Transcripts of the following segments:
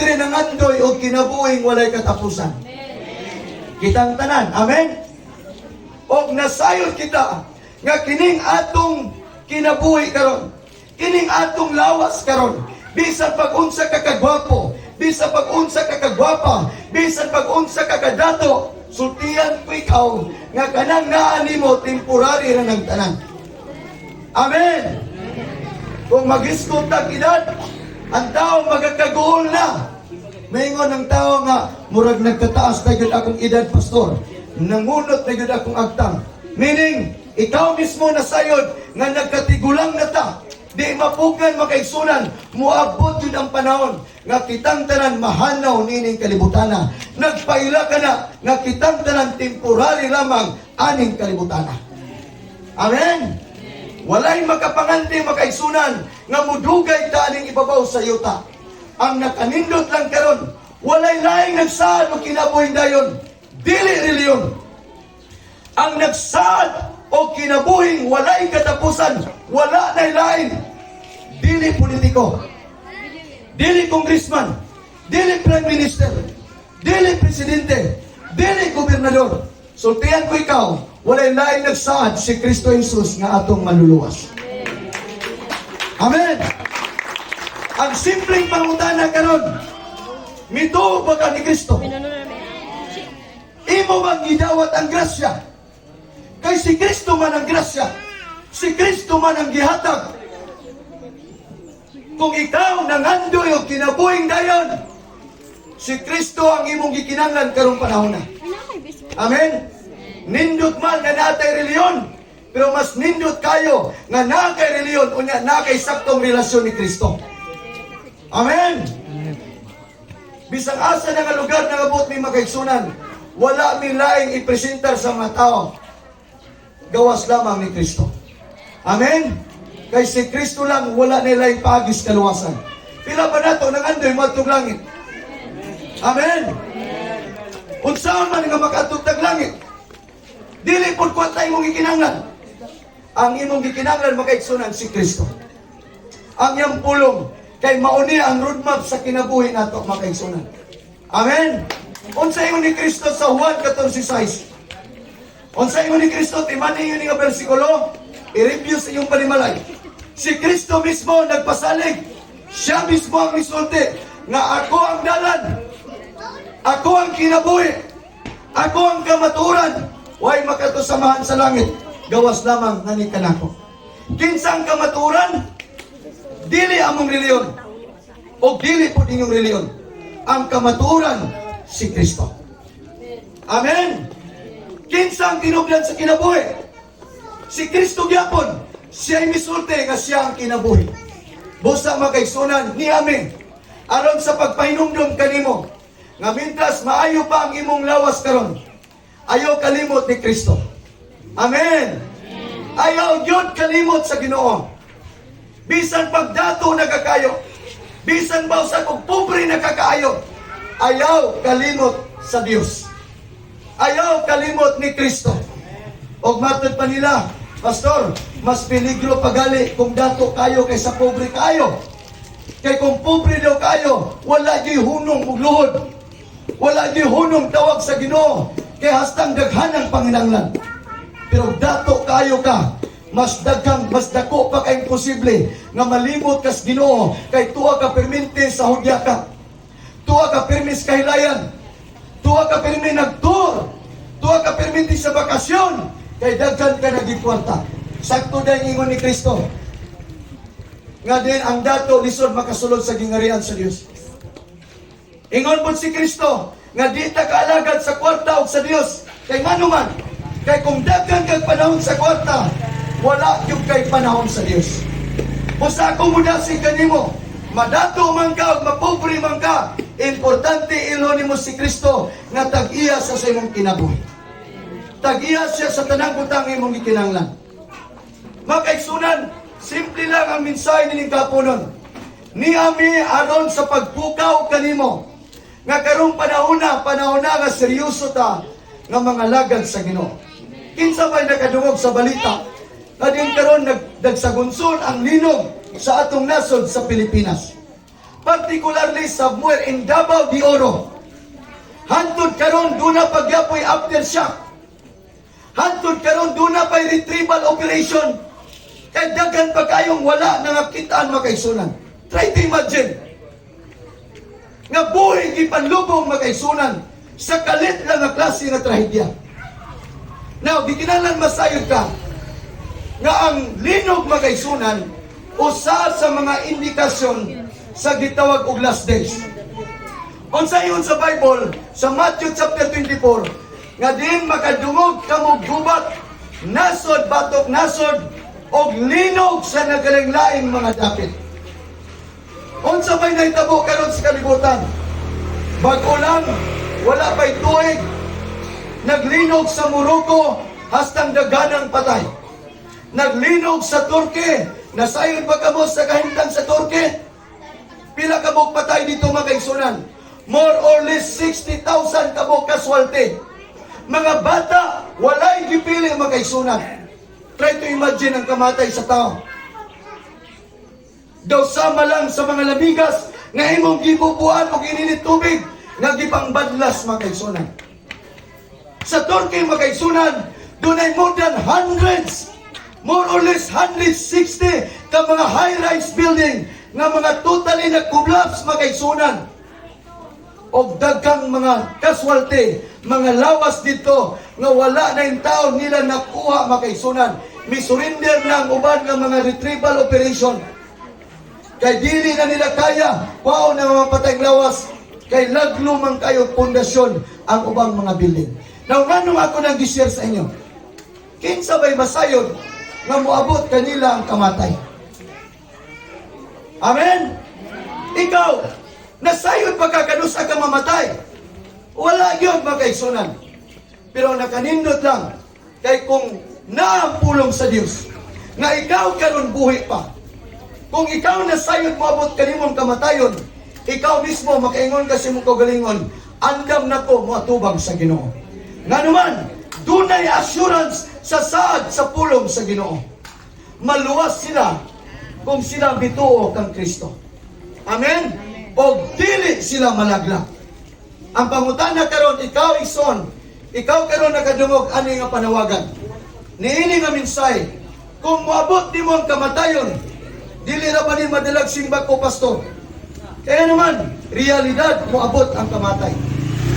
diri nangandoy og kinabuhing walay katapusan? Kitang tanan. Amen? Og nasayod kita nga kining atong kinabuhi karon, kining atong lawas karon, bisan pag-unsa ka kagwapo, bisan pag-unsa ka kagwapa, bisan pag-unsa ka kadato, sultian ko ikaw nga kanang naa nimo, temporary ra ng tanan. Amen. Kung mag-iskot tag edad, ang tao magakaguol na. Maingon ang tao nga, "Murag nagkataas na gyud akong edad, pastor. Nangunot na gyud akong agtang." Meaning, ikaw mismo nasayod nga nagkatigulang na ta. Di mapugan, makaigsunan, muabot yun ang panahon nga kitang tanan mahanaw nining kalibutana. Nagpaila ka na nga kitang tanan temporary lamang aning kalibutana. Amen. Walay makapanganti, makaigsunan, nga mudugay ta aning ibabaw sa yuta. Ang nakanindot lang karon, walay laing nagsaad og kinabuhing dayon, dili reliyon. Ang nagsaad og kinabuhing walay katapusan, wala nay laing. Dili politiko. Dili congressman, dili prime minister, dili presidente, dili gobernador. Sultian ko ikaw, walay laing nagsaad, si Kristo Jesus nga atong manluluwas. Amen. Ang simpleng pangutana karon, mituo ba ka ni Kristo? Imo bang gidawat ang grasya? Kay si Kristo man ang grasya. Si Kristo man ang gihatag. Kung ikaw nangandoy og kinabuhing dayon, si Kristo ang imong gikinahanglan karong panahon na. Amen? Nindot man nga natay reliyon, pero mas nindot kayo nga naa kay reliyon, unya naa kay saktong relasyon ni Kristo. Amen? Bisang asa na nga lugar nangabot mi, makaigsunan, wala mi laing ipresentar sa mga tao. Gawas lamang ni Kristo. Amen? Kay si Kristo lang, wala na laing paagis kaluwasan. Pila ba nato nangandoy moadtog langit? Amen? Unsaon man nga makaadtog tag langit? Dili pud kwarta imong gikinahanglan. Ang imong gikinahanglan, makaigsunan, si Kristo. Ang iyang pulong, kay mauni ang roadmap sa kinabuhi nato, makaigsunan. Amen. Unsa ingon ni Kristo sa Juan 14:6? Unsa ingon ni Kristo? Timani yun nga bersikulo, i-review sa inyong panimalay. Si Kristo mismo nagpasalig. Siya mismo ang misulti nga "Ako ang dalan. Ako ang kinabuhi. Ako ang kamaturan. Way makaadto sa Amahan sa langit gawas lamang nga ni kanako." Kinsang kamaturan? Dili among reliyon. O dili po inyong reliyon. Ang kamaturan, si Kristo. Amen. Kinsang tinubdan sa kinabuhi? Si Kristo gyapon. Siya ay misulti nga siya ang kinabuhi. Busa, makaigsunan, ni amin aron sa pagpahinumdum kanimo nga mintras maayo pa ang imong lawas karon, ayaw kalimot ni Kristo. Amen. Ayaw gyud kalimot sa Ginoo. Bisan pagdato nagakayo, bisan ba sa kung pobre nakakaayo, ayaw kalimot sa Dios. Ayaw kalimot ni Kristo. Og matod pa nila, "Pastor, mas peligro pagali kung dato kayo kaysa pobre kayo." Kay kung pobre daw kayo, wala gyud hunong ug luhod. Wala gyud hunong tawag sa Ginoo. Kay hastang daghan ang panginanglan. Pero dato kayo ka, mas daghang, mas dako pa kay imposible nga malimot kas Ginoo kay tuwa ka permente sa hudya ka. Tuwa ka permi sa kahilayan. Tuwa ka permi nagtour. Tuwa ka permente sa bakasyon kay daghan ka nagikwarta. Sakto dahil ingon ni Kristo nga din ang dato lisod makasulod sa gingarian sa Dios. Ingon po si Kristo nga di ta kaalagad sa kwarta o sa Dios. Kay ngano man, kay kung daghan kag panahon sa kwarta, wala gyud kay panahon sa Dios. Busa ako mudasig kanimo, madato man ka o mapobre man ka, importante ilhon nimo si Kristo nga tag-iya sa imong kinabuhi. Tag-iya siya sa tanang butang imong gikinahanglan. Makaigsunan, simple lang ang mensahe nining kapunon. Ni ami aron sa pagpukaw kanimo nga karong panahon na, panahon na nga seryoso ta nga mga lagad sa Ginoo. Kinsa may nakadungog sa balita nga din karon nagsagunson ang linog sa atong nasod sa Pilipinas? Particularly somewhere in Davao de Oro. Hantod karon duna pa gyapoy aftershock. Hantod karon duna pa'y retrieval operation. Kay daghan pa kayong wala nangakitaan, mga kaigsuonan. Try to imagine nga buhi gipanlubong, mga kaigsuonan, sa kalit lang nga klase nga trahedya. Now, gikinahanglan masayod ka nga ang linog, mga kaigsuonan, usa sa mga indikasyon sa gitawag og last days. Unsa ingon sa Bible sa Matthew chapter 24 nga diin makadungog kamo gubat, nasod batok nasod og linog sa nagkalaing mga dapit. Unsa may nahitabo karon sa kalibutan? Bag-o lang, wala pa'y tuig, naglinog sa Morocco hastang daghanang patay. Naglinog sa Turkey. Nasayod ba kamo sa kahimtang sa Turkey? Pila kabuk patay didto, mga kaigsuonan? More or less 60,000 kabuk casualty. Mga bata, walay gipili, mga kaigsuonan. Try to imagine ang kamatay sa tao. Daw sama lang sa mga lamigas nga imong gibubuan og ininit tubig nga gipangbadlas, mga kaigsuonan. Sa Turkey, mga kaigsuonan, dunay more than hundreds, more or less 160 ka mga high-rise building nga mga totally nag-collapse, mga kaigsuonan. Og daghang mga casualty, mga lawas didto nga wala na yung tao nila nakuha, mga kaigsuonan. Mi-surrender na ang uban nga mga retrieval operation. Kay dili na nila kaya, kuhaon na mga patayng lawas, kay laglo man kayo pundasyon ang ubang mga building. Now, nganong ako nang gi-share sa inyo? Kinsa ba'y masayod nga moabot kanila ang kamatay? Amen? Ikaw, nasayod pa ka kanusa ka mamatay? Wala gyud, mga kaigsuonan. Pero nakanindot lang, kay kung naa ang pulong sa Dios, nga ikaw karon buhi pa, kung ikaw nasayod moabot kanimong kamatayon, ikaw mismo makaingon ka sa imong kaugalingon, "Andam nako moatubang sa Ginoo." Nganuman, dunay assurance sa saad sa pulong sa Ginoo. Maluwas sila kung sila mituo kang Kristo. Amen? O dili sila malaglag. Ang pangutana karon, ikaw ison, ikaw karon nakadungog ani nga panawagan. Niini nga mensahe, kung moabot nimo ang kamatayon, dili ra ba ni madalag simba ko, pastor? Kaya naman, realidad, moabot ang kamatay.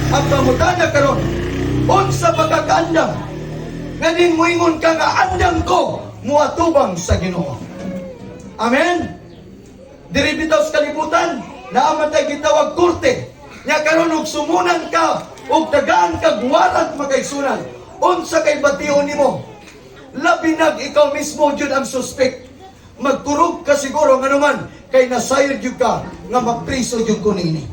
Ang pangutana karon, unsa ba ka kaandam? Nga din moingon ka nga andam ko muatubang sa Ginoo. Amen? Diri bitaw sa kalibutan, naa man tay gitawag korte. Nya karon og sumunan ka og tagaan kag warrant, mga kaigsuonan, unsa kay bation nimo? Labi nag ikaw mismo jud ang suspect. Magkurog ka siguro, nganuman kay nasayod jud ka nga mapriso jud ko niini.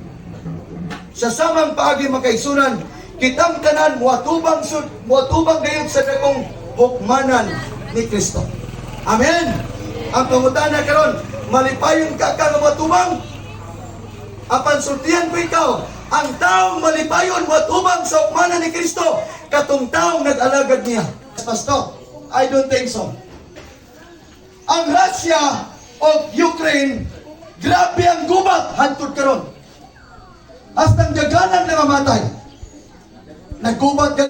Sa samang paagi, mga kaigsuonan, kitang tanan muatubang gayud sa dakong hukmanan ni Kristo. Amen. Ang pangutana karon, malipayon ka ka nga muatubang? Apan sultihan ko ikaw, ang taong malipayon muatubang sa hukmanan ni Kristo, katong taong nag-alagad niya. Pastor, I don't think so. Ang Russia o Ukraine, grabe ang gubat hantod karon. Hastang daghanan nangamatay. Naggubat.